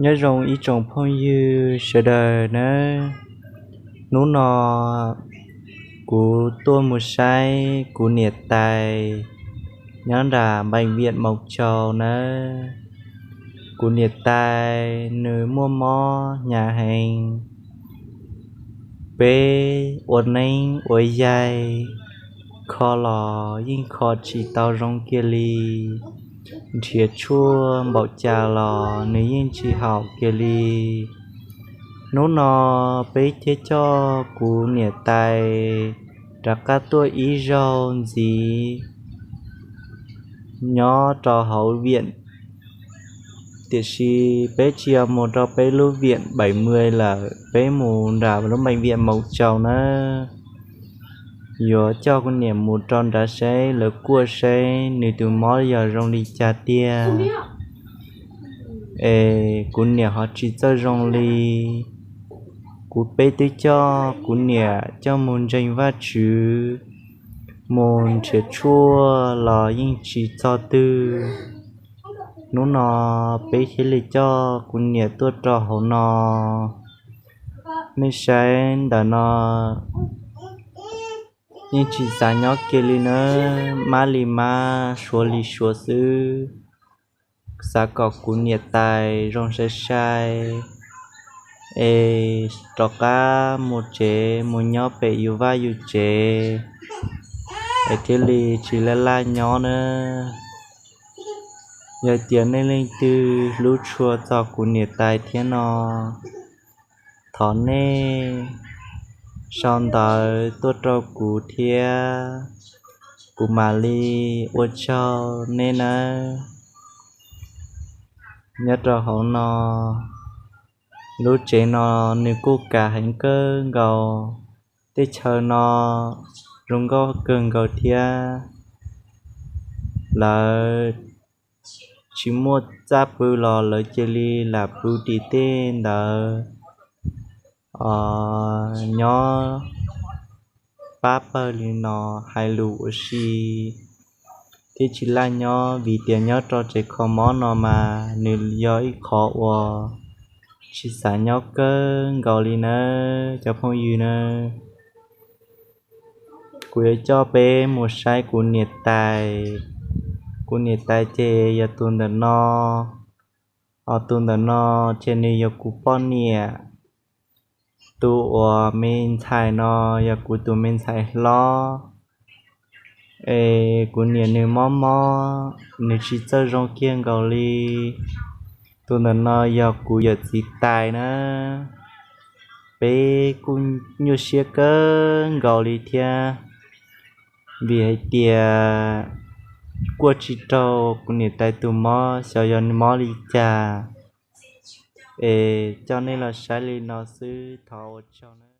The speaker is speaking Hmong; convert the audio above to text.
Nyob zoo ib tsoom phooj ywg sawv daws nawb. Hnub no kuv tuaj mus saib kuv niam tais nyob nram npeej viam Maus Tsaus nawb. Kuv niam tais nws muaj mob hnyav heev. Peb ua neeb ua yaig, kho los yeej kho tsis tau zoo kiag li, nrhiav tshuaj npaum cas los nws yeej tsis haum kiag li. Hnub no peb thiaj coj kuv niam tais rov qab tuaj ib zaug ntxiv nyob rau hauv viam, tiam sis peb tsis yog mus rau peb lub viam Bảy Mươi lawm, peb mus nram lub npeej viam Maus Tsaus nawb. Yuav coj kuv niam mus rau nrad seb lawv kuaj seb nws tus mob yog zoo li cas tiag. Es kuv niam ho tsis txawj zoo li. Kuv peb twb coj kuv niam coj mus ntseeg Vajtswv, mus nrhiav tshuaj los yeej tsis txog twg. Hnub no peb thiaj li coj kuv niam tuaj rau hauv no. Nej saib ntawm no yeej tsis xav nyob kiag li nawb, mab li mab, suav li suav xwb. Xav kom kuv niam tais zoo sai sai es rov qab mus tsev, mus nyob pem yus vaj yus tsev, es thiaj li tsis laj laj nyob nawb. Yog tias nej leej twg hlub tshua txog kuv niam tais thiab no, thov nej sau ntawv tuaj rau kuv thiab, kuv mam li ua tsaug nej nawb. Nyob rau hauv no, lub tsev no nws kuj kav heev kawg nkaus. Tej chaw no zoo nkauj kawg nkaus thiab. Lawv tsis muaj txaj pw los lawv cia li lam pw tim tej ntawd, nyob pab pawg li no hais lus ua si thiab tsis laj nyob, vim tias nyob rau tsev kho mob no mas nws yog ib qho uas tsis xav nyob kawg nkaus li nawb cov phooj ywg nawb. Kuv yuav coj peb mus saib kuv niam tais. Kuv niam tais ces yog tus ntawm no, ho tus ntawm no ces nws yog kuv poj niam. Tus uas me ntxhais no yog kuv tus me ntxhais hlob. Es kuv niam nws mob mob, nws tsis txawj zoo kiag nkaus li. Tus ntawm no yog kuv yawm txiv tais na. Peb kuj nyuaj siab kawg nkaus li thiab, vim hais tias kuaj tsis raug kuv niam tais tus mob, xyov yog nws mob li cas. Es coj nej los saib li no xwb, thov ua tsaug nawb.